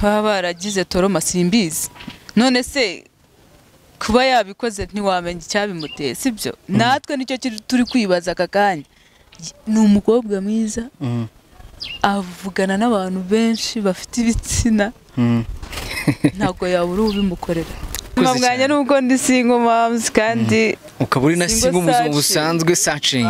Baba baragize trauma, simbizi. None se kuba yabikoze ntiwamenya icyabimuteye, sibyo? Natwe nicyo turi kwibaza aka kanya. Ni umukobwa mwiza, avugana n'abantu benshi bafite ibitsina, ntabwo yabura ubimukorera. Mwanya nubwo ndi single moms kandi ukaba uri na single mu buzima busanzwe searching.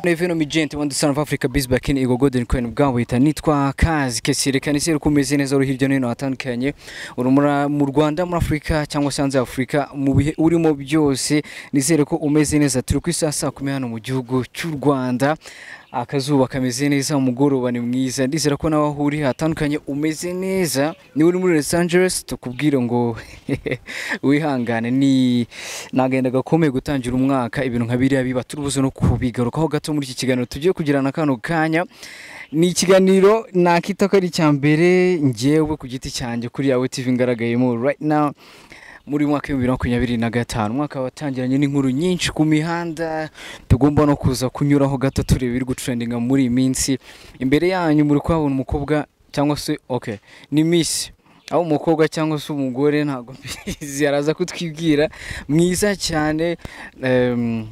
Neveno Mijente on the Son of Africa biz back in Ego Golden Coin bwawita nitwa Kazi Kesire kanise rukumeze neza uri hirya no hino hatandukanye, uri mu Rwanda, muri Afrika cyangwa se hanze ya Afrika, mu bihe urimo byose nizere ko umeze neza. Turi ku isaha 10:00 hano mu gihugu cy'u Rwanda, akazuba kameze neza, umugoroba ni mwiza, ndizera ko nawe aho uri hatandukanye umeze neza. Ni uri muri Los Angeles tukubwira ngo wihangane, ni nagenda gakomeye gutangira umwaka ibintu nka biriya biba, turubuze no kubigarukaho gato muri iki kiganiro tugiye kugirana kano kanya. Ni ikiganiro nakita ko ari icya mbere ngewe ku giti cyanjye kuri Yawe TV ngaragayemo right now muri mwaka wa 2025, umwaka watangiranye n'inkuru nyinshi ku mihanda tugomba no kuza kunyuraho gato tureba ibiri gutrendinga muri iyi minsi. Imbere yanyu muri kuhabona umukobwa cyangwa se okay ni miss, aho umukobwa cyangwa se umugore ntabwo mbizi, araza kutwibwira, mwiza cyane,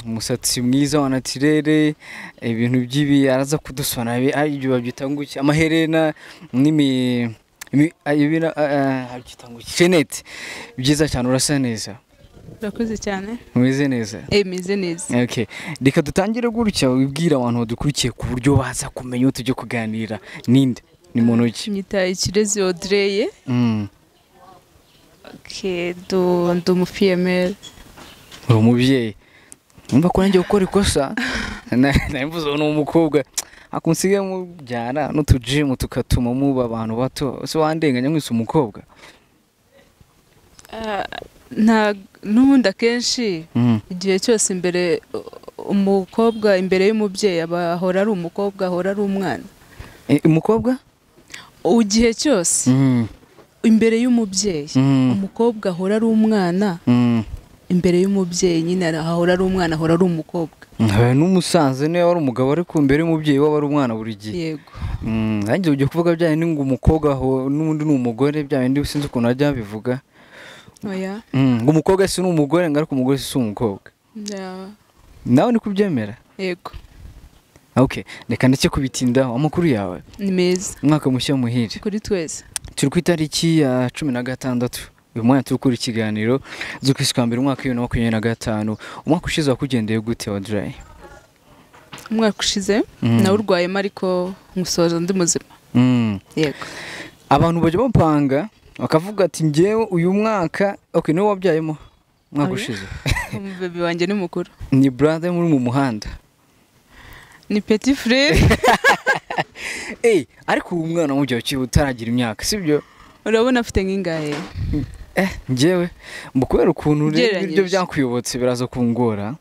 umusatsi mwiza wa naturere, ibintu by'ibi araza kudusobanurira, ibyo babyita ngo iki, amaherena n'imi Jeanette, byiza cyane, urasa neza. Urakoze cyane. Umeze neza? Meze neza. Okay, reka dutangire gutya wibwira abantu badukurikiye ku buryo baza kumenya uwo tujye kuganira ninde, ni muntu ki? Nyita Ikirezi Audrey. Okay, ndi umufiyemeri. Uri umubyeyi. Numva ko nanjye gukora ikosa namvuze ni umukobwa akunsigaye mubyara n'utujimu tukatuma muba abantu bato, se wandenganya mwise umukobwa? N'ubundi akenshi igihe cyose imbere umukobwa imbere y'umubyeyi aba ahora ari umukobwa, ahora ari umwana. Umukobwa? Igihe cyose imbere y'umubyeyi umukobwa ahora ari umwana, imbere y'umubyeyi nyine ahora ari umwana, ahora ari umukobwa. N'umusaza niyo wari umugabo ariko imbere y'umubyeyi waba ari umwana buri gihe. Yego. Nanjye ugiye kuvuga bya ni ngo umukobwa aho n'undi ni umugore, bya bindi sinzi ukuntu ajya bivuga. Oya. Ngo umukobwa si n'umugore, ngo ariko umugore si umukobwa. Nawe ni kubyemera? Yego. Okay, reka ndeke kubitindaho. Amakuru yawe? Ni meza. Umwaka mushya muhire. Kuri twese. Turi ku itariki ya 16. Uyu mwanya turi gukora ikiganiro z'ukwezi kwa mbere umwaka wa 2025. Umwaka ushize wakugendeye gute Audrey? Umwaka ushize nawurwayemo ariko nkusoza ndi muzima. Yego. Abantu bajya bapanga bakavuga ati ngewe uyu mwaka, okay niwe wabyayemo umwaka ushize. Umubebi wanjye ni mukuru. Ni brother muri mu muhanda. Ni petit frère. Ariko uyu mwana w'umujyi ukiri utaragira imyaka, sibyo? Urabona afite nk'ingahe? Njyewe kubera ukuntu ibyo byakuyobotse biraza kungora,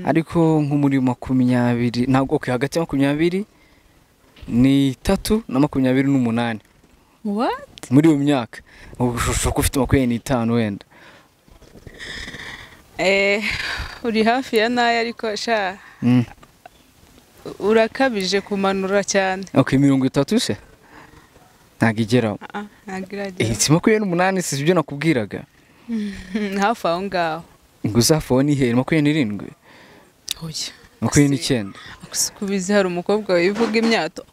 ariko nko muri 20 ntabwo okay hagati ya 23 na 28. What? Muri iyo myaka ushobora kuba ufite 25 wenda. Uri hafi ya nayo ariko sha urakabije kumanura cyane. Okay, 30 se? Ntabwo igeraho. Ntabwo iragera. Si 28 si ibyo nakubwiraga. Hafi aho ngaho. Ngo uzafa aho ni he? 27? Oya. 29. Kubizi hari umukobwa wivuga imyato.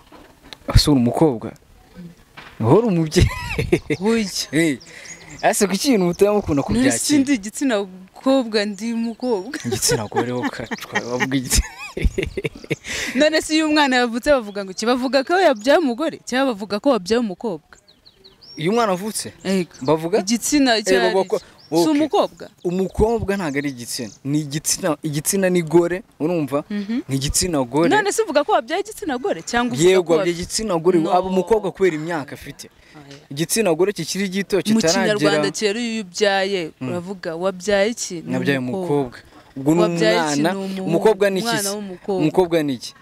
Ese uri umukobwa? Uhora umubyeyi. Oya. Ese kuki ibintu mutamukunda kubyakira? Sindi igitsina kobwa, ndi umukobwa. Igitsina gore ho kacwa bavuga igitsina. None se iyo umwana yavutse bavuga ngo kibavuga ko yabyaye umugore cyangwa bavuga ko wabyaye umukobwa? Iyo umwana avutse bavuga igitsina cyari si umukobwa. Umukobwa ntabwo ari igitsina, ni igitsina, igitsina ni gore, urumva? Ni igitsina gore. None se uvuga ko wabyaye igitsina gore cyangwa uvuga ko yego wabyaye igitsina gore? Aba umukobwa kubera imyaka afite. Igitsina gore kikiri gito kitaragera. Mu Kinyarwanda kera iyo ubyaye uravuga wabyaye iki? Nabyaye umukobwa. Ubwo ni umwana. Umukobwa ni iki? Umukobwa ni iki?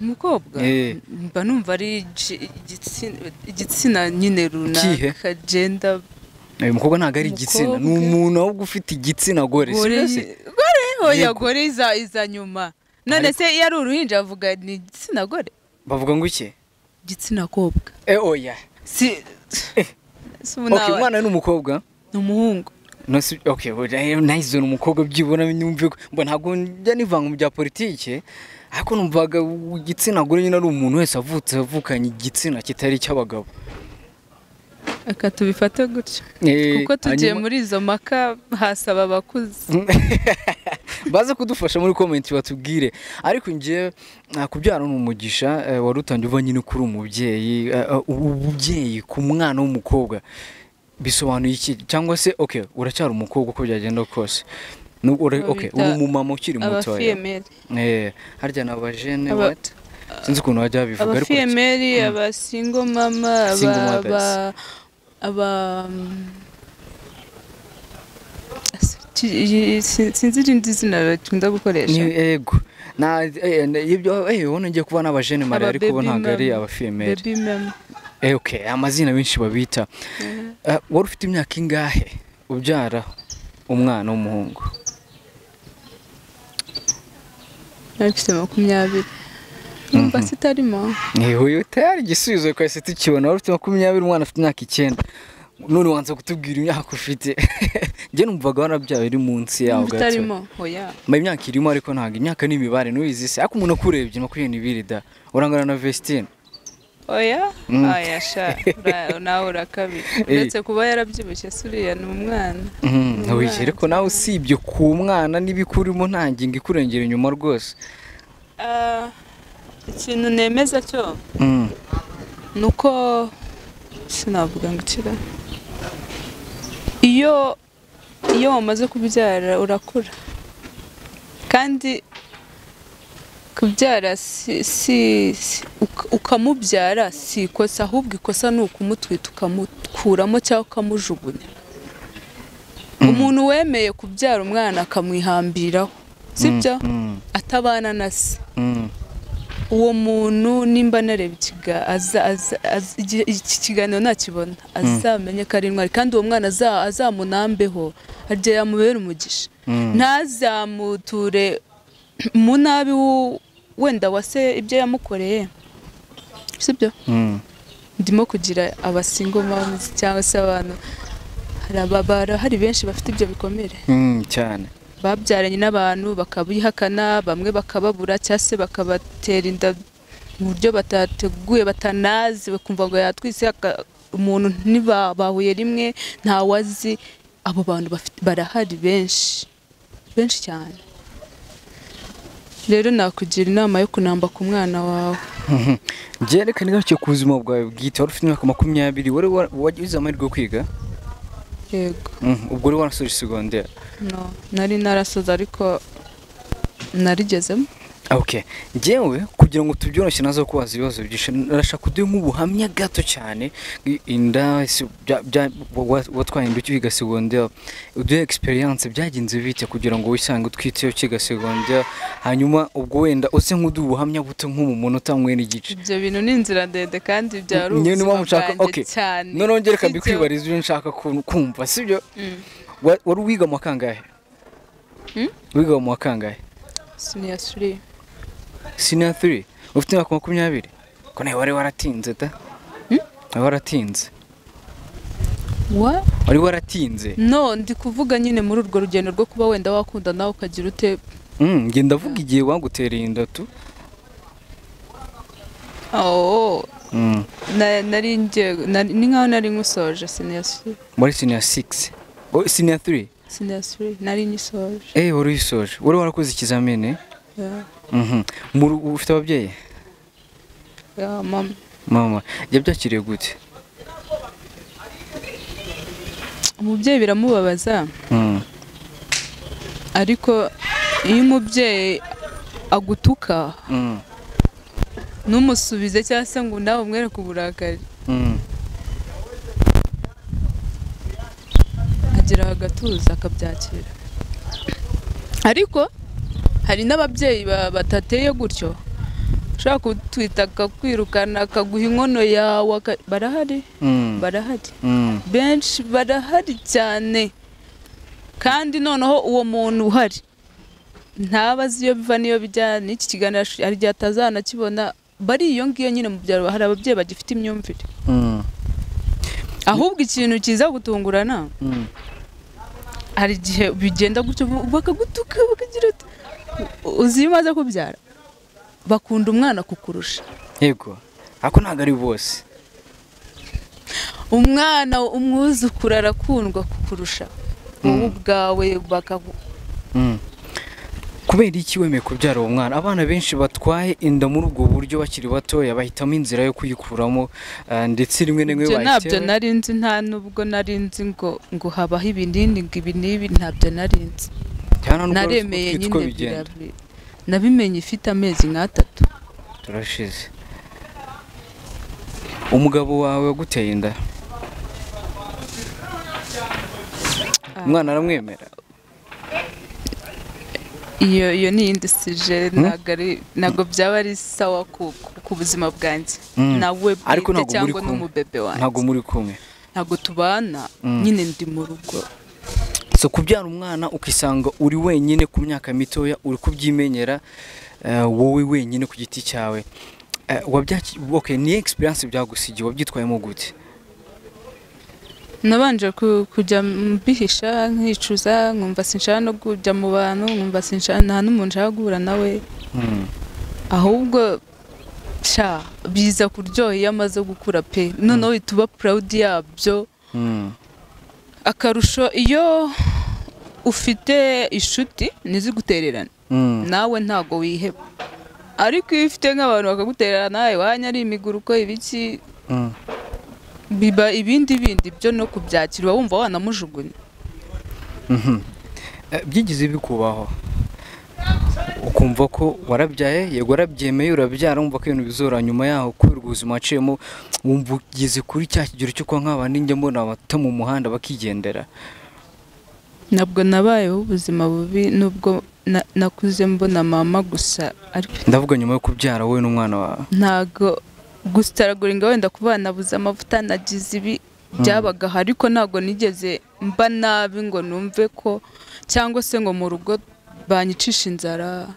Umukobwa mba numva ari igitsina nyine runaka, gender. Uyu mukobwa ntabwo ari igitsina, ni umuntu ahubwo ufite igitsina gore. Gore oya, gore iza nyuma. None se iyo ari uruhinja bavuga ni igitsina gore? Bavuga ngo iki? Igitsina kobwa. Oya. Si okay, umwana ni umukobwa? Ni umuhungu. No si okay, nice ni umukobwa byibona nyumve mba ntago njya nivanga mu bya politike, ariko numvaga igitsina gore nyine ari umuntu wese avutse avukanye igitsina kitari cy'abagabo. Aka tubifate gutyo. Kuko tugiye muri izo maka hasaba abakuze. Baze kudufasha muri comment batubwire. Ariko ngiye kubyara n'umugisha wari utangiye uva nyine kuri umubyeyi, ububyeyi ku mwana w'umukobwa bisobanuye iki? Cyangwa se okay, uracyari umukobwa uko byagenda kose. Okay, uri umumama ukiri muto. Harya na bajene what? Sinzi ukuntu bajya bivuga ariko abafiyemeri, aba single mama, aba sinzi irindi zina bakunda gukoresha. Ni ego. Na ibyo ubona ngiye kuba n'abajene mare ariko ubu ntabwo ari abafiyemeri. Baby mama. Okay, amazina benshi babita. Wari ufite imyaka ingahe ubyara umwana w'umuhungu? Nari mfite 20. Numva sitarimo. Uyu tayari igisubizo kwese tukibona. Wari ufite 20, umwana afite imyaka 9. None wanza kutubwira imyaka ufite. Njye numvaga warabyaye uri munsi yawo gato. Utarimo, oya. Ma imyaka irimo ariko ntabwo imyaka ni imibare nuyizi se. Ariko umuntu akurebye 22 da. Urangana na Vestine. Oya? Oya sha, nawe urakabije. Uretse kuba yarabyibushye suriya ni umwana. Oya, ariko nawe usibye ku mwana n'ibikurimo nta ngingo ikurengera inyuma rwose. Ikintu nemeza cyo nuko sinavuga ngo ikira. Iyo wamaze kubyara urakura. Kandi kubyara si ukamubyara si ikosa, ahubwo ikosa ni ukumutwita ukamukuramo cyangwa ukamujugunya. Umuntu wemeye kubyara umwana akamwihambiraho, sibyo? Atabana na se. Uwo muntu nimba nareba iki kiganiro nakibona azamenye ko ari intwari, kandi uwo mwana azamunambeho harya yamubera umugisha. Ntazamuture mu nabi wenda wase ibyo yamukoreye, sibyo? Ndimo kugira abasingle moms cyangwa se abantu hari benshi bafite ibyo bikomere cyane, babyaranye n'abantu bakabihakana, bamwe bakababura cyangwa se bakabatera inda mu buryo batateguye batanazi, bakumva ngo yatwise umuntu ntibahuye rimwe ntawazi. Abo bantu barahari benshi benshi cyane. Rero nakugira inama yo kunamba ku mwana wawe. Njye reka nigaruke ku buzima bwawe bwite. Wari ufite imyaka 20, wari wagize amahirwe yo kwiga? Yego. Ubwo wari warasoje secondaire? No, nari narasoze ariko narigezemo. Okay. Njyewe kugira ngo tubyoroshye nazo kubaza ibibazo byinshi, narashaka kuduha nk'ubuhamya gato cyane. Inda watwaye inda ukiga secondaire, uduhe experience byagenze bite kugira ngo wisange utwite ukiga secondaire, hanyuma ubwo wenda use nk'uduha ubuhamya buto nko mu munota umwe n'igice. Ibyo bintu ni inzira ndende kandi byari ubuzima bwanjye cyane. None ngere kabikwibariza ibyo nshaka kumva, sibyo? Wari wiga mu kangahe? Wiga mu kangahe? Senior 3. Senior 3. Ufite imyaka 20? Ko nawe wari waratinze da? Wari waratinze. What? Wari waratinze? No, ndi kuvuga nyine muri urwo rugendo rwo kuba wenda wakunda nawe ukagira ute. Nge ndavuga igihe wagutereye inda tu. Oh. Nari ngiye ni nkaho nari nkusoje senior 3. Muri senior 6. Oh, senior 3. Senior 3 nari nyisoje. Wari uyisoje. Wari warakoze ikizamini? Yeah. Ufite ababyeyi? Yeah, mama. Mama, yabyakiriye gute? Umubyeyi biramubabaza. Ariko iyo umubyeyi agutuka numusubize cyangwa se ngo nawe umwereke uburakari, agira agatuza akabyakira. Ariko hari n'ababyeyi batateye gutyo, ushaka kutwita akakwirukana akaguha inkono yawe, barahari. Barahari benshi, barahari cyane. Kandi noneho uwo muntu uhari Ntabazi iyo biva niyo bijya, n'iki kiganiro hari igihe atazanakibona. Bari iyo ngiyo nyine mu byaro hari ababyeyi bagifite imyumvire. Ahubwo ikintu kiza gutungurana, hari igihe bigenda gutyo bakagutuka bakagira uti uzi iyo umaze kubyara bakunda umwana kukurusha. Yego, ariko ntabwo ari bose. Umwana umwuzukuru arakundwa kukurusha wowe ubwawe bakagu. Kubera iki wemeye kubyara uwo mwana? Abana benshi batwaye inda muri ubwo buryo bakiri batoya bahitamo inzira yo kuyikuramo, ndetse rimwe na rimwe Ibyo ntabyo bayitewe. nari nzi, nta nubwo nari nzi ngo habaho ibinini ngo ibi n'ibi, ntabyo nari nzi. Cyane nubwo wari uzi ko Naremeye utwite uko nyine bigenda. Nabimenye ifite amezi nk'atatu. Turashize. Umugabo wawe waguteye inda, umwana aramwemera? Iyo ni iyindi sije, ntabwo byaba ari sawa ku buzima bwanjye nawe Ariko bwite ntabwo muri cyangwa kumwe. n'umubebe wanjye. Ntabwo muri kumwe. Ntabwo tubana, nyine ndi mu rugo. So kubyara umwana ukisanga uri wenyine ku myaka mitoya, uri kubyimenyera wowe wenyine ku giti cyawe, okay, ni experience byagusigiye, wabyitwayemo gute? Nabanje kujya mbihisha, nkicuza, nkumva sinshaka no kujya mu bantu, nkumva sinshaka, nta n'umuntu nshaka guhura nawe. Ahubwo sha biza kuryoha iyo amaze gukura pe, noneho uhita uba proud yabyo. Akarusho iyo ufite inshuti ntizigutererane, nawe ntago wiheba. Ariko iyo ufite nk'abantu bakagutererana, iwanyu ari imiguruko ibiki, biba ibindi bindi byo no kubyakira, uba wumva wanamujugunya. Byigize bikubaho ukumva ko warabyaye, yego warabyemeye urabyara, wumva ko ibintu bizora nyuma yaho kubera ubuzima waciyemo, wumva ugeze kuri cya kigero cyo kuba nk'abandi njya mbona abata mu muhanda bakigendera. Ntabwo nabayeho ubuzima bubi, nubwo nakuze mbona mama gusa, ariko ndavuga nyuma yo kubyara wowe n'umwana wawe. Ntago gusitaraguringa wenda kuba nabuze amavuta nagize ibi byabaga, ariko ntago nigeze mba nabi ngo numve ko cyangwa se ngo mu rugo banyicisha inzara,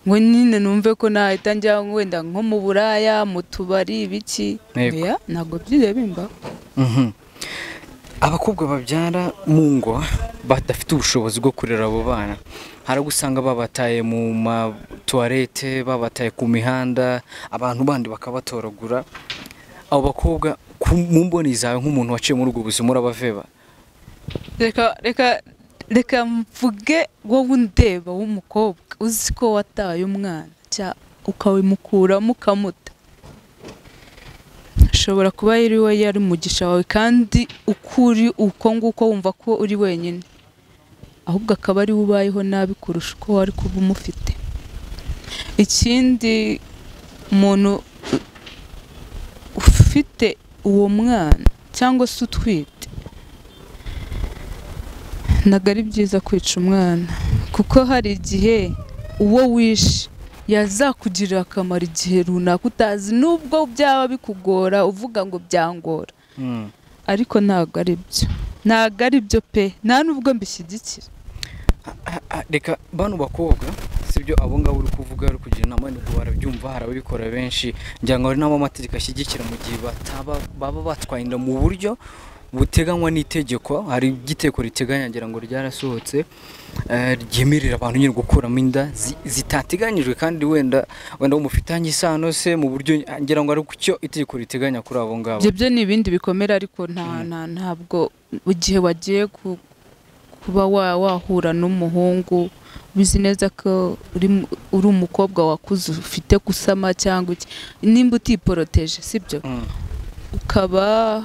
ngo nyine numve ko nahita njya wenda nko mu buraya, mu tubari ibiki. Yego. Ntabwo byigeze bimbaho. Abakobwa babyara mu ngo badafite ubushobozi bwo kurera abo bana, hari usanga babataye mu matuwarete, babataye ku mihanda, abantu bandi bakabatoragura. Abo bakobwa mu mboni zawe nk'umuntu waciye muri ubwo buzima urabaveba? Reka mvuge wowe undeba w'umukobwa uzi ko wataye umwana ukawimukuramo ukamuta, ashobora kuba yari we yari umugisha wawe, kandi ukuri uko nguko wumva ko uri wenyine, ahubwo akaba ari we ubayeho nabi kurusha uko wari kuba umufite. Ikindi, umuntu ufite uwo mwana cyangwa se utwite, ntabwo ari byiza kwica umwana, kuko hari igihe uwo wishe yazakugirira akamaro igihe runaka utazi, nubwo byaba bikugora uvuga ngo byangora, ariko ntabwo ari byo, ntabwo ari byo pe, nta nubwo mbishyigikira. Reka bano bakobwa, sibyo abo ngabo uri kuvuga uri kugira inama, nubwo barabyumva hari ababikora benshi, ngira ngo hari n'abo amategeko ashyigikira mu gihe baba batwaye inda mu buryo buteganywa n'itegeko. Hari igiteko riteganya, ngira ngo ryarasohotse, ryemerera abantu nyine gukuramo inda zitateganyijwe, kandi wenda mufitanye isano se mu buryo, ngira ngo ari cyo itegeko riteganya kuri abo ngabo. Ibyo byo ni ibindi bikomera, ariko ntabwo igihe wagiye kuba wahura n'umuhungu ubizi neza ko uri umukobwa wakuze ufite gusama cyangwa iki, nimba utiporoteje, sibyo, ukaba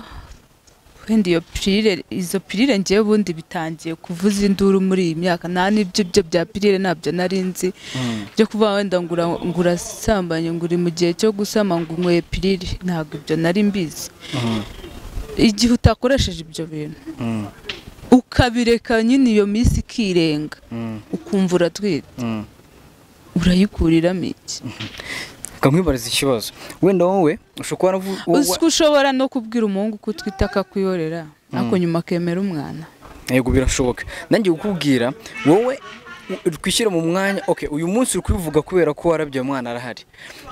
wenda iyo pirire, izo pirire ngewe ubundi bitangiye kuvuza induru muri iyi myaka, nta n'ibyo byo bya pirire ntabyo nari nzi, byo kuvuga wenda ngo urasambanye, ngo uri mu gihe cyo gusama ngo unyweye pirire, ntabwo ibyo nari mbizi. Igihe utakoresheje ibyo bintu ukabireka nyine iyo minsi ikirenga, ukumva uratwite, urayikuriramo iki? Nkamwibariza ikibazo, wenda wowe ushobora no kubwira umuhungu ko utwite akakwiyorera, ariko nyuma akemera umwana. Yego birashoboka. Nanjye kukubwira wowe Twishyire mu mwanya. Okay, uyu munsi uri kubivuga kubera ko warabye umwana arahari,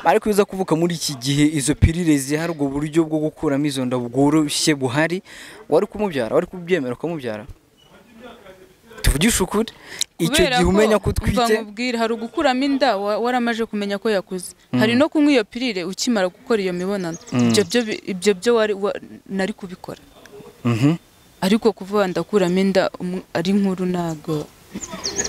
ariko uza kuvuka muri iki gihe izo pilule zihari, ubwo buryo bwo gukuramo izo nda bworoshye buhari, wari kumubyara, wari kubyemera ukamubyara? Tuvugishe ukuri, icyo gihe umenya ko utwite. Nkubwire, hari ugukuramo inda waramaje kumenya ko yakuze, hari no kunywa iyo pilule ukimara gukora iyo mibonano. Ibyo byo nari kubikora. Ariko kuvuga ndakuramo inda ari nkuru ntago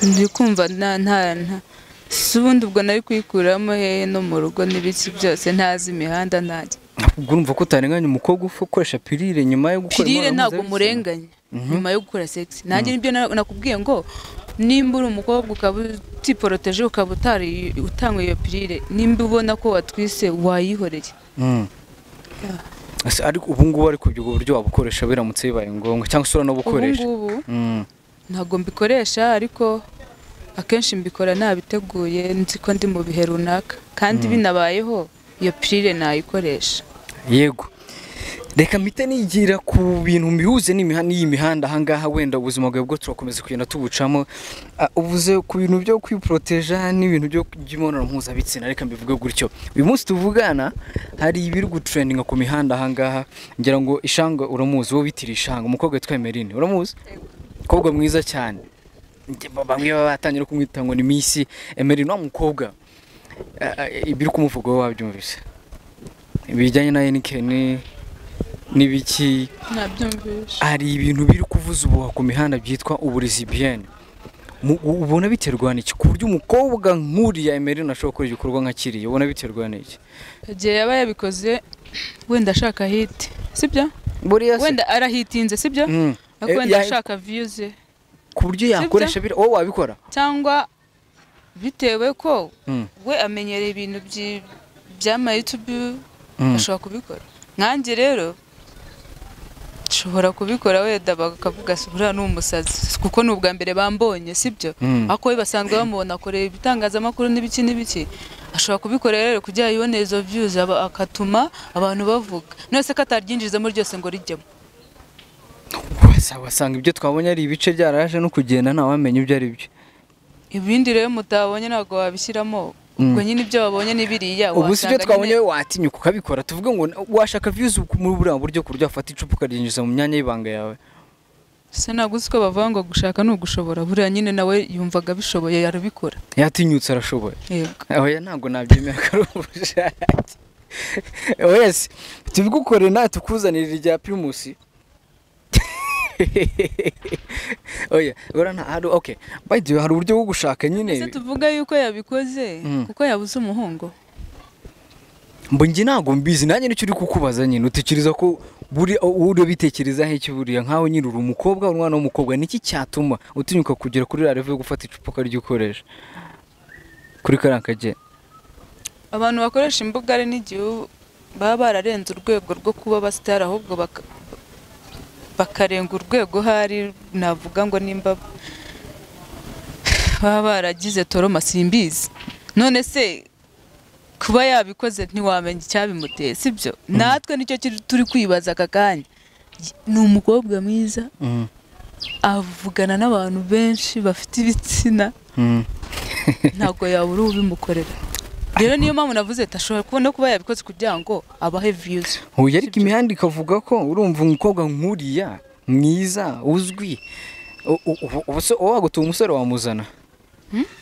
ndi kumva nta si ubundi ubwo nari kuyikuramo hehe no mu rugo n'ibiki byose, ntazi imihanda ntajya. Ubwo urumva ko utarenganya umukobwa ukoresha pilule nyuma yo gukora pilule? Ntabwo murenganya nyuma yo gukora sex. Nanjye nibyo nakubwiye ngo nimba uri umukobwa ukaba utiporoteje, ukaba utari utanywa iyo pilule, nimba ubona ko watwise wayihoreye. Ariko ubu ngubu, ariko ubwo buryo wabukoresha biramutse bibaye ngombwa, cyangwa se uranabukoresha? Ubu ngubu ntabwo mbikoresha, ariko akenshi mbikora nabiteguye, nzi ko ndi mu bihe runaka, kandi binabayeho iyo pilule nayikoresha. Yego, reka mpite nigira ku bintu mbihuze n'iyi mihanda ahangaha, wenda ubuzima bwawe bwo turakomeza kugenda tubucamo. Uvuze ku bintu byo kwiporoteja n'ibintu byo by'imibonano mpuzabitsina, reka mbivuge gutyo. Uyu munsi tuvugana hari ibiri gutrendinga ku mihanda ahangaha, ngira ngo Ishanga uramuzi, wowe bitira Ishanga, umukobwa witwa Emeline uramuzi? Umukobwa mwiza cyane, bamwe baba batangira kumwita ngo ni Miss Emeline. Wa mukobwa ibiri kumuvuga wowe wabyumvise, ibijyanye na Heineken n'ibiki? Nabyumvise. Hari ibintu biri kuvuza ubuhuha ku mihanda byitwa uburezi bien. Ubona biterwa n'iki ku buryo umukobwa nk'uriya Emeline ashobora gukora igikorwa nka kiriya? Ubona biterwa n'iki? Igihe yaba yabikoze wenda ashaka hit, sibyo? Buriya se Wenda arahitinze, sibyo? Ariko wenda ashaka views. Ku buryo yakoresha biri, wowe wabikora? Cyangwa bitewe ko we amenyereye ibintu by'ama YouTube, ashobora kubikora. Nkanjye rero nshobora kubikora, wenda bakavuga se buriya ni umusazi, kuko ni ubwa mbere bambonye, sibyo? Ariko we basanzwe bamubona akorera ibitangazamakuru n'ibiki n'ibiki. Ashobora kubikora rero kugira yibone izo views, akatuma abantu bavuga. None se ko ataryinjizamo ryose ngo rijyemo? Wasanga ibyo twabonye ari ibice byaraje no kugenda, ntawamenya ibyo ari byo. Ibindi rero mutabonye ntabwo wabishyiramo. Ubwo nyine ibyo wabonye ni biriya. Ubu si ibyo wasanga twabonye, nyine. We watinyuka ukabikora? Tuvuge ngo washaka views muri buriya buryo, ku buryo wafata icupa ukaryinjiza mu myanya y'ibanga yawe? Se ntabwo uzi ko bavuga ngo gushaka ni ugushobora? Buriya nyine nawe yumvaga abishoboye, arabikora. Yatinyutse, arashoboye. Yego. Oya, ntabwo nabyemera ko ari ubushake. Wese tubigukore nawe, tukuzanira irya Primus. Oya, ura nta hari. Okay, by the way, hari uburyo bwo gushaka nyine. Ese tuvuga yuko yabikoze kuko yabuze umuhungu? Mbo njye ntabwo mbizi, nanjye nicyo uri kukubaza nyine. Utekereza ko buri uri bitekerezaho iki? Buriya nkawe nyine uri umukobwa, uri umwana w'umukobwa, niki cyatuma utinyuka kugera kuri la level yo gufata icupa ukaryo ukoresha kuri kariya kageni? Abantu bakoresha imbuga ari n'igihe baba bararenze urwego rwo kuba abasitari, ahubwo bakarenga urwego hari navuga ngo nimba baba baragize trauma, simbizi. None se kuba yabikoze ntiwamenya icyabimuteye, sibyo? Natwe nicyo turi kwibaza aka kanya. Ni umukobwa mwiza, avugana n'abantu benshi bafite ibitsina, ntabwo yabura ubimukorera. Rero niyo mpamvu navuze ati ashobora kubona kuba yabikoze kugira ngo abahe views. Oya, ariko imihanda ikavuga ko urumva umukobwa nk'uriya mwiza uzwi, ubu se wowe wagutuye umusore wamuzana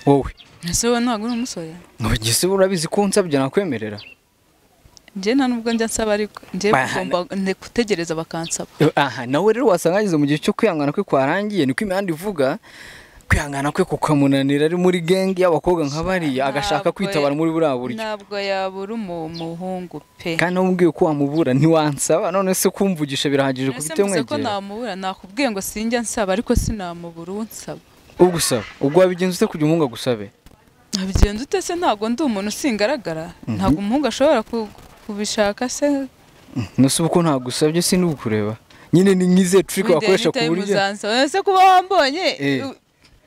wowe? Ese wowe ntabwo uri umusore? Ngo se urabizi ko unsabye nakwemerera? Njye nta nubwo njya nsaba, ariko njye ngomba gutegereza bakansaba. Aha nawe rero wasanga ageze mu gihe cyo kwihangana kwe kwarangiye, niko imihanda ivuga, kwihangana kwe kukamunanira ari muri gang y'abakobwa nka bariya, agashaka kwitabara muri buriya buryo. Ntabwo yabura umuhungu pe. Kandi namubwiye ko wamubura ntiwansaba, none se kumvugisha birahagije Ese kubite mvuze ko mwegera? Namubura? Nakubwiye ngo sinjya nsaba, ariko sinamubura uwo nsaba. Ugusaba ubwo wabigenza ute kugira umuhungu agusabe? Nabigenza ute se? Ntabwo ndi umuntu, singaragara, ntabwo umuhungu ashobora kubishaka se? Nose ubu ko ntagusabye sindi bukureba nyine, ni nk'izihe trick Wenda wakoresha ku anytime buryo uzansaba. Ese kuba wambonye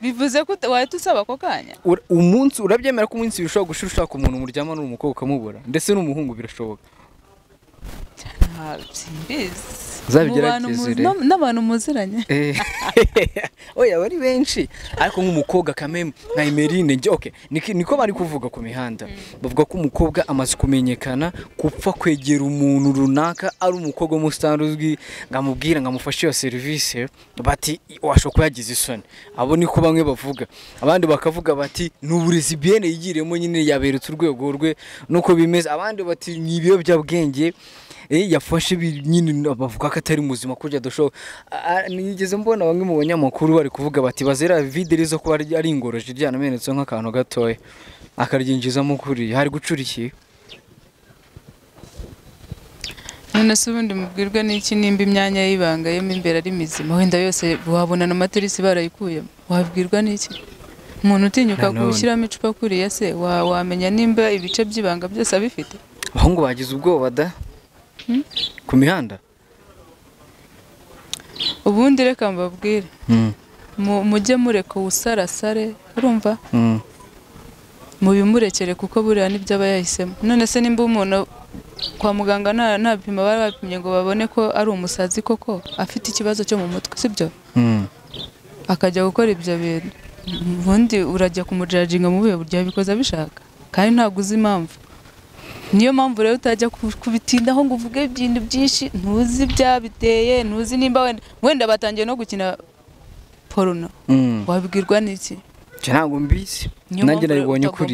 bivuze ko wahita usaba ako kanya? Umunsi urabyemera ko umunsi bishobora gushira ushaka umuntu muryama n'umukobwa ukamubura, ndetse n'umuhungu birashoboka? Simbizi. Uzabigerageze rero. N'abantu muziranye. Oya bari benshi ariko nk'umukobwa kameme nka Emeline nje okay niko bari kuvuga ku mihanda bavuga ko umukobwa amaze kumenyekana kupfa kwegera umuntu runaka ari umukobwa w'umustar uzwi ngamubwira ngamufashe iyo service bati washobora kuba yagize isoni. Abo niko bamwe bavuga, abandi bakavuga bati n'uburezi bien yigiremo nyine yaberetse urwego rwe nuko bimeze, abandi bati ni ibiyobyabwenge yafashe nyine bavuga ko atari muzima kurya dusho. Nigeze mbona bamwe mu banyamakuru bari kuvuga bati bazera vide zo kuba ari ingoroje ryanamenetse nk'akantu gatoya akaryinjizamo kuri hari gucura iki. None se ubundi mubwirwa n'iki nimba imyanya y'ibanga yo imbere ari mizima wenda yose wabona na materisi barayikuyemo, wabwirwa n'iki? Umuntu utinyuka gushyiramo icupa kuriya se wamenya nimba ibice by'ibanga byose abifite? Abahungu bagize ubwoba da ku mihanda. Ubundi reka mbabwire mujye mureka usarasare urumva mubimurekere kuko buriya nibyo aba yahisemo. None se nimba umuntu kwa muganga nta bipimo bari bapimye ngo babone ko ari umusazi koko afite ikibazo cyo mu mutwe sibyo, akajya gukora ibyo bintu, ubundi urajya kumujajinga mu buhe buryo yabikoze abishaka kandi ntabwo uzi impamvu. Niyo mpamvu rero utajya kubitindaho ngo uvuge ibintu byinshi ntuzi ibyabiteye, ntuzi nimba wenda batangiye no gukina porno wabwirwa n'iki? Ntabwo mbizi nanjye nabibonye kuri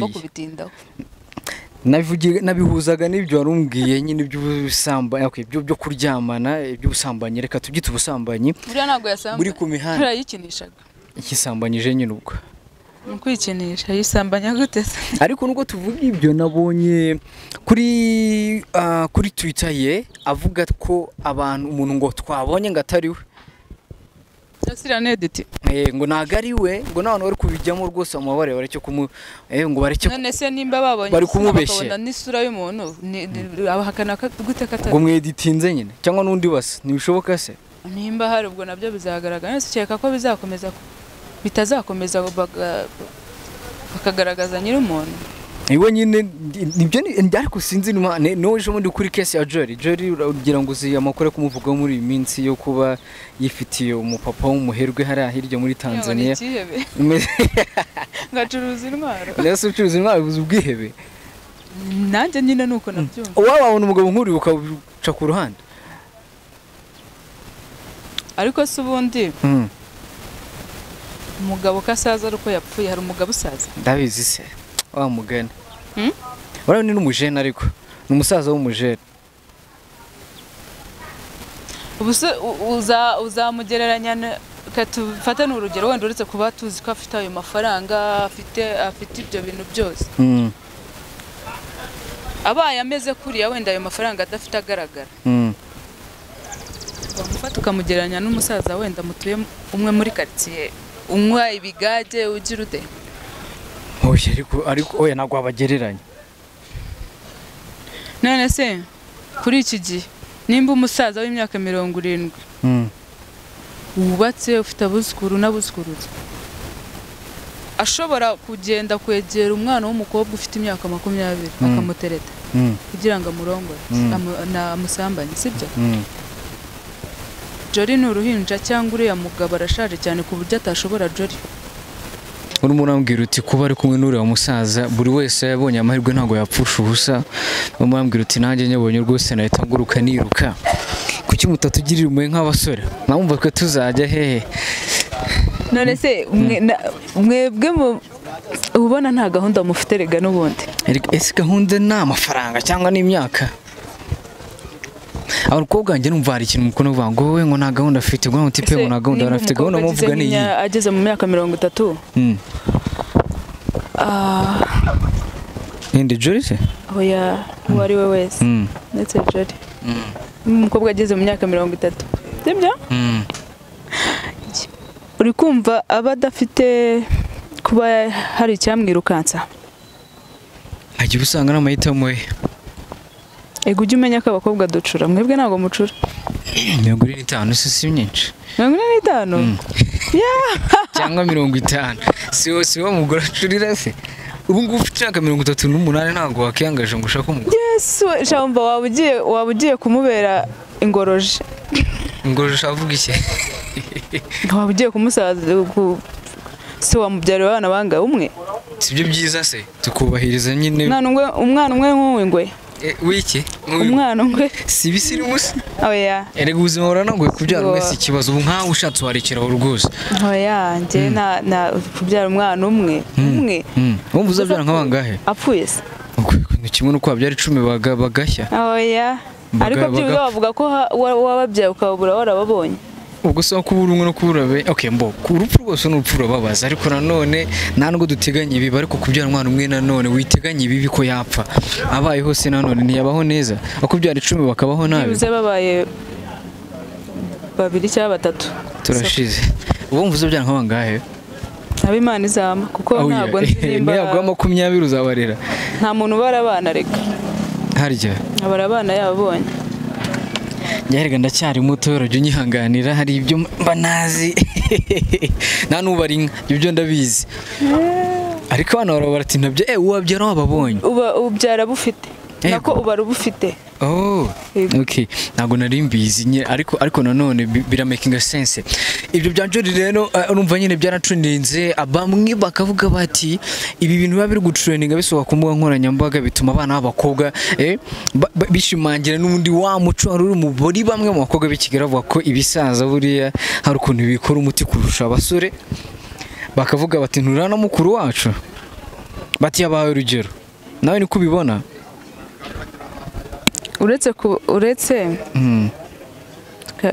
nabihuzaga n'ibyo warumbwiye nyine iby'ubusambanyi okay byo kuryamana iby'ubusambanyi reka tubyite ubusambanyi. Buriya ntabwo yasambanye buri ku mihanda yayikinishaga ikisambanyije nyine ubwo kwikinisha yisambanya gute se? Ariko nubwo tuvuga ibyo nabonye kuri Twitter ye avuga ko abantu umuntu ngo twabonye ngo atari we ngo ntago ari we ngo n'abantu bari kubijyamo rwose amabare bareke kumu ngo bareke. None se nimba babonye bari kumubeshya n'isura y'umuntu abahakana gute katari ngo mweditinze nyine cyangwa n'undi basa ntibishoboka se? Nimba hari ubwo nabyo bizagaragara. None se ko bizakomeza bitazakomeza bakagaragaza nyiri umuntu iwe nyine nibyo ariko sinzi no ejo bundi kuri case ya Jory ugira ngo uzi amakuru kumuvuga muri iyi minsi yo kuba yifitiye umupapa w'umuherwe hariya hirya muri Tanzania ngacuruza intwaro. Nese ucuruza intwaro ubuze ubwihebe nanjye nyine nuko nabyumva. Wabona umugabo nk'uri ukaca ku ruhande ariko se ubundi umugabo kasaza ariko yapfuye hari umugabo usaza ndabizi se wa mugani urabona ni n'umujene ariko ni umusaza w'umujene. Ubuse uzamugereranya katufata n'urugero wenda uretse kuba tuzi ko afite ayo mafaranga afite ibyo bintu byose abaye ameze kuriya wenda ayo mafaranga adafite agaragara wamufata ukamugereranya n'umusaza wenda mutuye umwe muri quartier unywa ibigage ugira ute? Oya ariko oya ntabwo wabagereranya. None se kuri iki gihe nimba umusaza w'imyaka 70 wubatse ufite abuzukuru n'abuzukuruza ashobora kugenda kwegera umwana w'umukobwa ufite imyaka 20 akamutereta kugira ngo amurongore amusambanye sibyo? Jory ni uruhinja cyangwa uriya mugabo arashaje cyane ku buryo atashobora Jory. Urimo urambwira uti kuba ari kumwe n'uriya musaza buri wese yabonye amahirwe ntabwo yapfusha ubusa, urambwira uti nanjye nyabonye rwose nahita nguruka niruka. Kuki mutatugirira impuhwe nk'abasore? Mwumva ko tuzajya hehe? None se mwebwe ubona nta gahunda mufite rega n'ubundi? Ese gahunda ni amafaranga cyangwa ni imyaka? Abakobwa banjye numva hari ikintu mukunda kuvuga ngo wowe ngo nta gahunda afite, ngo nta tipe ngo nta gahunda afite, gahunda muvuga ni iyi. Ageze mu myaka 30. Ninde Jory se? Oya, uwo ari we wese. Ndetse Jory. Umukobwa ageze mu myaka 30. Sibyo? Uri kumva aba adafite kuba hari icyamwirukansa. Agiye usanga n'amahitamo ye. Ego ujye umenya ko abakobwa ducura, mwebwe ntabwo mucura. 45 si myinshi. 45? Cyangwa 50. Si wo mugore acurira se? Ubu ngubu ufite imyaka 38 ntabwo wakiyangaje ngo ushake umugore. Yesu, jambo waba ugiye kumubera ingoroje. Ingoroje ushavuga iki? Waba ugiye kumusaza se wamubyarira abana bangahe umwe? Sibyo byiza se tukubahiriza nyine. Umwana umwe nk'uw'ingwe. Wiki? Umwana umwe. Si ibisirimu se? Oya. Erega ubuzima buranagoye kubyara umwe si ikibazo. Ubu nkawe ushatse warekeraho rwose. Oya, njye na kubyara umwana umwe. Umwe. Wumva uzabyara nka bangahe? Apfuye se. Ni kimwe nuko wabyara 10 bagashya. Oya. Ariko byibuze bavuga ko wababyaye ukabura warababonye. Ubwo se kubura umwe no kubura be. Okay, mbo urupfu rwose n'urupfu rurababaza, ariko nanone nta nubwo duteganya ibi, ariko kubyara umwana umwe nanone witeganya ibibi ko yapfa abaye hose nanone ntiyabaho neza, akubyara 10 bakabaho nabi. Bivuze babaye 2 cyangwa 3 turashize. Ubu mvuze byara nka bangahe? Abimana izama kuko ntabwo nzi nimba ntabwo 20 uzabarera. Nta muntu ubara abana reka. Harya abara abana yabonye. Nyerega ndacyari muto rujya unyihanganira hari ibyo mba nazi nta nubara inka ibyo ndabizi, ariko abana barabara ati nabyo uwabyara wababonye uba ubyara bufite nako ubara ubufite. Oh, okay, ntabwo nari mbizi ariko nanone biramakinga sense. Ibyo bya Jolly rero urumva nyine byaratrendinze, bamwe bakavuga bati ibi bintu biba biri gutrendinga bisohoka ku mbuga nkoranyambaga bituma abana b'abakobwa bishimangira n'undi wa muco wari uri muri bamwe mu bakobwa b'i Kigali bavuga ko ibisaza buriya hari ukuntu bikora umuti kurusha abasore, bakavuga bati nturana mukuru wacu, bati yabahaye urugero. Nawe niko ubibona? Uretse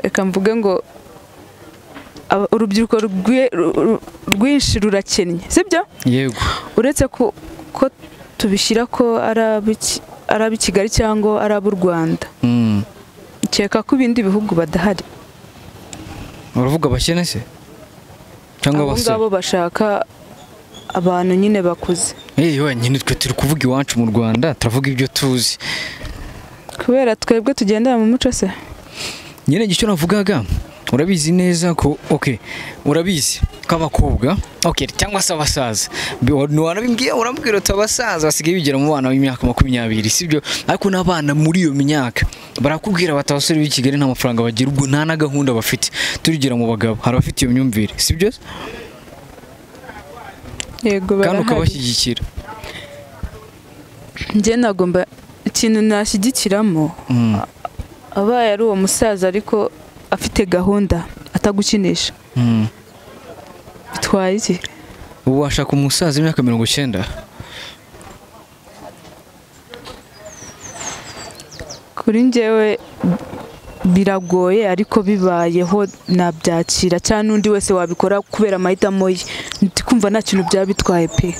reka mvuge ngo urubyiruko rwinshi rurakennye, sibyo? Yego. Uretse ko tubishyira ko ari ab'i Kigali cyangwa ari ab'u Rwanda, nkeka ko ibindi bihugu badahari. Uravuga abakene se cyangwa abasore? Abo ngabo bashaka abantu nyine bakuze. Nyine twe turi kuvuga iwacu mu Rwanda, turavuga ibyo tuzi. Kubera twebwe tugendera mu muco se? Nyine icyo navugaga urabizi neza ko okay, urabizi ko abakobwa okay cyangwa se abasaza ntiwanabimbwiye, urambwira uti abasaza basigaye bigera mu bana b'imyaka 20, sibyo? Ariko n'abana muri iyo myaka barakubwira bati abasore b'i Kigali nta mafaranga bagira, ubwo nta na gahunda bafite. Turigira mu bagabo hari abafite iyo myumvire, sibyo? Yego, kandi ukabashyigikira. Njye nagomba ikintu nashyigikiramo abaye ari uwo musaza ariko afite gahunda atagukinisha. Bitwaye iki? Ubu washaka umusaza w'imyaka 90? Kuri njyewe biragoye, ariko bibayeho nabyakira cyane n'undi wese wabikora kubera amahitamo ye. Ndi kumva nta kintu byaba bitwaye pe.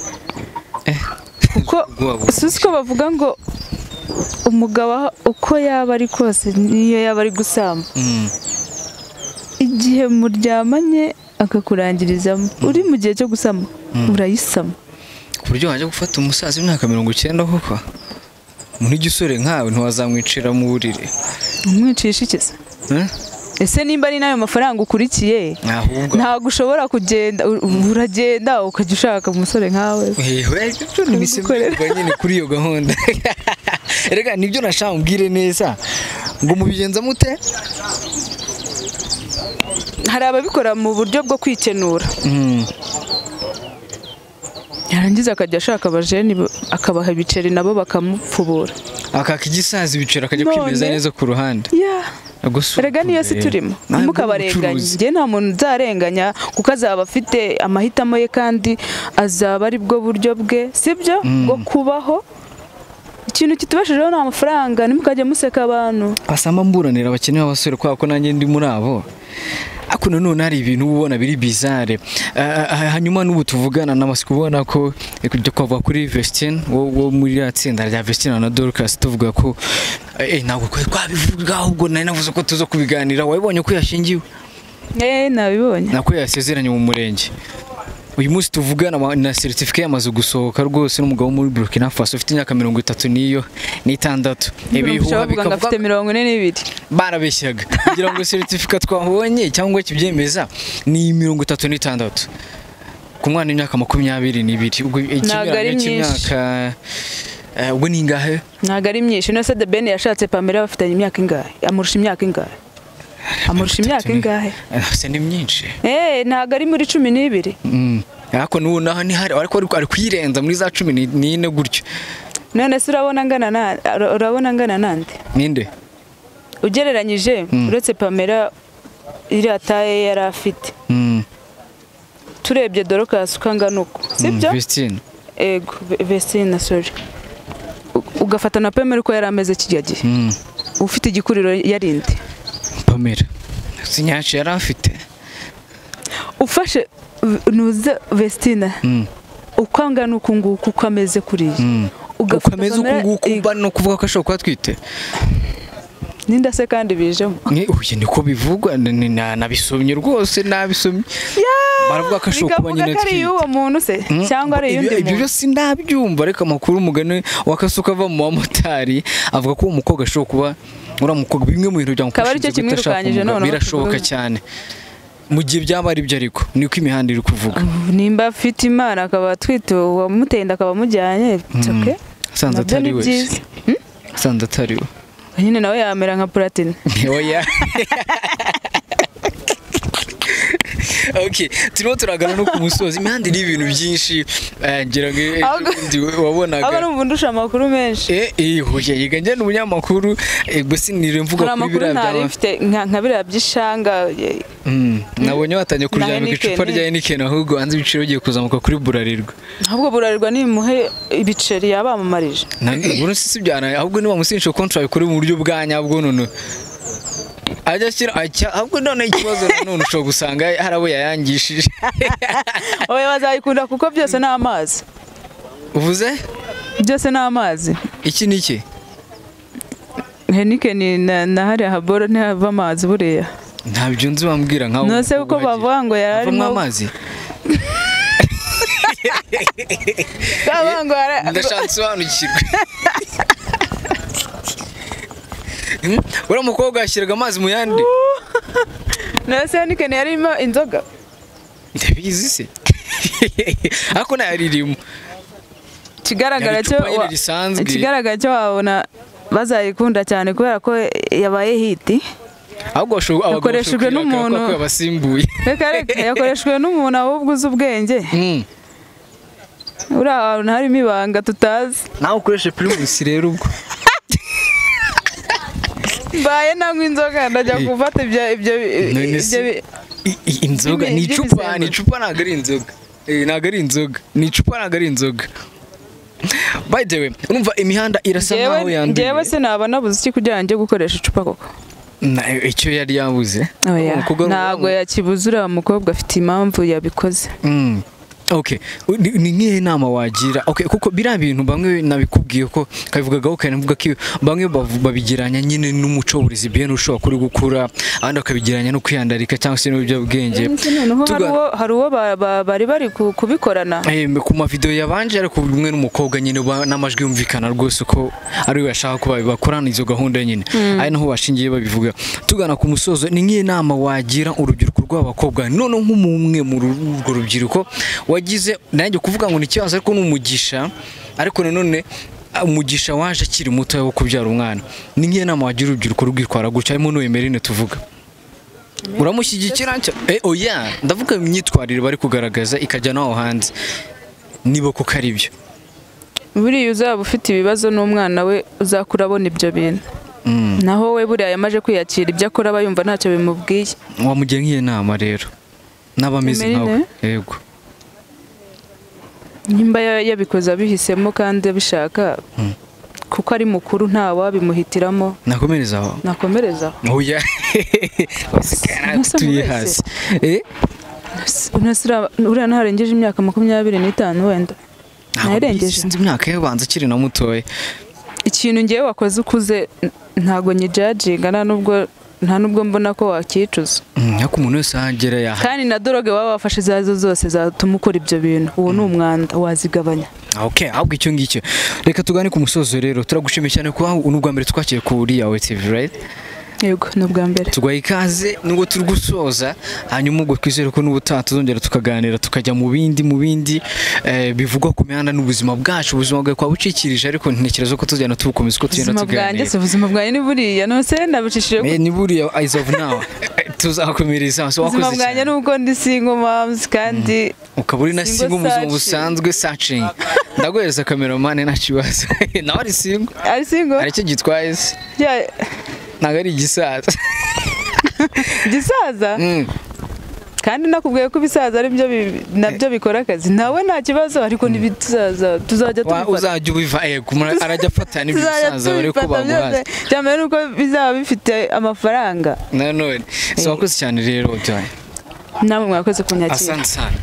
Kuko si ko bavuga ngo umugabo uko yaba ari kose niyo yaba ari gusamba, igihe muryamanye akakurangirizamo uri mu gihe cyo gusama urayisama. Ku buryo wajya gufata umusaza w'imyaka 90 koko umuntu w'igisore nkawe ntiwazamwicira mu buriri? Umwicisha iki se? Ese nimba ari nayo mafaranga ukurikiye ntabwo ushobora kugenda, uragenda ukajya ushaka umusore nkawe. Nyine kuri iyo gahunda. Erega nibyo nashaka umbwire neza ngo mubigenza mute? Hari ababikora mu buryo bwo kwikenura, yarangiza akajya ashaka abajeni akabaha ibiceri nabo bakamupfubura, akaka igisaza ibiceri akajya kwimeza neza ku ruhande. Erega niyo si turimo, ntimukabarenganye. Njye nta muntu nzarenganya kuko azaba afite amahitamo ye kandi azaba ari bwo buryo bwe, sibyo, bwo kubaho. Ikintu kitubashijeho ni amafaranga, ntimukajye museka abantu. Asamba mburanira abakene b'abasore kubera ko nanjye ndi muri abo. Ariko nanone hari ibintu ubona biri bizarre. Hanyuma n'ubu tuvugana namaze kubona ko kuva kuri Vestine wo muri atsinda rya Vestine na Dorcas tuvuga ko ntabwo twabivuga, ahubwo nari navuze ko tuzo kubiganira. Wabibonye ko yashingiwe? Nabibonye. Nako yasezeranye mu murenge. Uyu munsi tuvugana na certificate yamaze gusohoka rwose n'umugabo muri Burkina Faso ufite imyaka 36. Ibihuha bikavuga afite 42. Barabeshyaga kugira ngo certificate twabonye cyangwa kibyemeza ni 36. Ku mwana w'imyaka 22, ubwo Ntabwo ari ikinyuranyo cy'imyaka ubwo ni ingahe? Ntabwo ari myinshi. No se The Ben yashatse Pamela bafitanye imyaka ingahe? Amurusha imyaka ingahe? Amurusha imyaka ingahe? Se ni myinshi. Ntabwo ari muri 12. Ariko n'ubu naho ntihari, ariko ari kuyirenza muri za 14 gutyo. None se urabona angana na urabona angana nande? Ninde? Ugereranyije uretse Pamela iriya taye yari afite. Turebye Dorcas uko angana uko, sibyo? Vestine. Ego, Vestine, sorry. Ugafata na Pamela uko yari ameze kijya gihe. Ufite igikuriro yarinde. Pamela sinyashi yari afite. Ufashe nuze Vestine. Uko angana uku nguku, uko ameze kuriya. Uko ameze uku nguku, mba no kuvuga ko ashobora kuba atwite. Ninda se kandi bijemo. Ni uye niko bivugwa, nabisomye rwose, nabisomye. Baravuga ko ashobora kuba nyine atwite. Ari uwo muntu se cyangwa ari undi muntu? Ibyo byose ndabyumva, ariko amakuru umugani wakasuka ava mu bamotari avuga ko umukobwa ashobora kuba uriya mukobwa bimwe mu bintu byamufashije guta none birashoboka cyane. Mu gihe byaba ari byo, ariko niko imihanda iri kuvuga. Nimba afite Imana akaba atwite uwamutenda akaba amujyanye, it's okay. Sanze atari we. Sanze atari we. Nyine nawe yamera nka Platini. Oya. Okay, turimo turagana no ku musozi. Imihanda iri ibintu byinshi, ngira ngo wabonaga. Aba numva ndusha amakuru menshi. Hoya yiga njye n'umunyamakuru, gusa nire mvuga kuri biriya byaba. Mfite nka biriya by'ishanga. Nabonye batangiye kuryamika icupa rya Heineken, ahubwo hanze ibiciro bigiye kuzamuka kuri Burarirwa. Ahubwo Burarirwa nimuhe ibiceri yabamamarije. Ntabwo si byana, ahubwo niba musinsho contract kuri mu buryo bwa nyabwo none. Ajya ashyira ahubwo none ikibazo none ushobora gusanga hari abo yayangishije. Oya bazayikunda kuko byose ni amazi. Uvuze? Byose ni amazi. Iki ni iki? Heineken na hariya haboro ntihava amazi buriya. Ntabyo nzi bambwira nkaho. Nose kuko bavuga ngo yararimo amazi. Bavuga ngo ndashaka nsobanukirwe. Uriya mukobwa yashyiraga amazi mu yandi. Nose Heineken yarimo inzoga. Ndabizi se. Ariko nayaririmo. Ikigaragara cyo wabona bazayikunda cyane kubera ko yabaye hiti. Ahubwo yakoreshejwe n'umuntu yabasimbuye. Reka reka yakoreshejwe n'umuntu ahubwo uzi ubwenge. Uriya hantu harimo ibanga tutazi. Nawe ukoreshe Primus rero ubwo. Mbaye nanywa inzoga ndajya gufata ibyo inzoga ni icupa, ni icupa ntabwo ari inzoga. Ntabwo ari inzoga. Ni icupa ntabwo ari inzoga. By the way, urumva imihanda irasa nkaho yanduye. Njyewe se naba nabuze iki kugira ngo gukoresha icupa koko? Icyo yari yabuze. Ntabwo yakibuze, uriya mukobwa afite impamvu yabikoze. Okay, ni nkihe nama wagira? Okay, kuko biriya bintu bamwe nabikubwiye ko kabivugagaho kandi mvuga ko bamwe babigiranya nyine n'umuco w'uburezi bien ushobora kuri gukura, abandi bakabigiranya no kwiyandarika cyangwa se n'ibiyobyabwenge. Hari uwo bari bari kubikorana ku ma video yabanje, ariko umwe n'umukobwa nyine n'amajwi yumvikana rwose ko ari we yashaka ko bakorana izo gahunda nyine, ari naho bashingiye babivuga. Tugana ku musozo, ni nkihe nama wagira urubyiruko rw'abakobwa none nk'umwe mu urwo rubyiruko wagize, nanjye kuvuga ngo ni ikibazo ariko n'umugisha, ariko nanone umugisha waje akiri muto wo kubyara umwana, ni nkihe nama wagira urubyiruko rwitwara gutya harimo n'uwo Emeline tuvuga? Uramushyigikira? Oya, ndavuga imyitwarire bari kugaragaza ikajya naho hanze, niba koko ari byo. Buriya uzaba ufite ibibazo n'umwana we uzakura abona ibyo bintu. Naho we buriya yamaje kwiyakira ibyo akora aba yumva ntacyo bimubwiye. Wamugira nk'iyo nama rero n'abameze nkawe? Yego. Nimba yabikoze abihisemo kandi abishaka, kuko ari mukuru nta wabimuhitiramo. Nakomereza aho. Nakomereza aho. Oya. Tuye hasi. Uriya ntarengeje imyaka 25 wenda. Narengeje. Sinzi imyaka ye, banza akiri na mutoya. Ikintu ngewe wakoze ukuze ntago nyijajinga, nta nubwo mbona ko wakicuza. Ariko umuntu wese ahagera yaha. Kandi na droge waba wafashe izazo zose zatuma ukora ibyo bintu, uwo ni umwanda wazigabanya. Okay, ahubwo icyo ngicyo. Reka tugane ku musozo rero. Turagushimiye cyane kuba n'ubwa mbere twakiriye kuri Yawe TV, right? Yego, ni ubwa mbere. Tuguhaye ikaze nubwo turi gusoza, hanyuma ubwo twizere ko n'ubutaha tuzongera tukaganira, tukajya mu bindi bivugwa ku mihanda n'ubuzima bwacu. Ubuzima bwawe kwa bucikirije, ariko ntekereza ko tuzagenda tubukomeza uko tugenda tuganira. Ubuzima bwanjye ni buriya, nose nabucishije ni buriya as of now. Tuzakomereza. So wakoze ubuzima bwanjye nuko ndi single moms, kandi ukaba uri na single mu buzima busanzwe searching. Ndaguhereza cameraman nta kibazo. Nawe ari single. Ari single? Ari cyo gitwaye se? Ntabwo ari igisaza. Igisaza? Kandi nakubwiye ko ibisaza ari byo nabyo bikora akazi. Nawe nta kibazo, ariko n'ibisaza tuzajya tubifata. Uzajya ubiva arajya afata n'ibyo bisaza bari ko baguhaza. Cyane nuko bizaba bifite amafaranga. Nanone so wakoze cyane rero Joy. Namwe mwakoze kunyakira. Asante sana.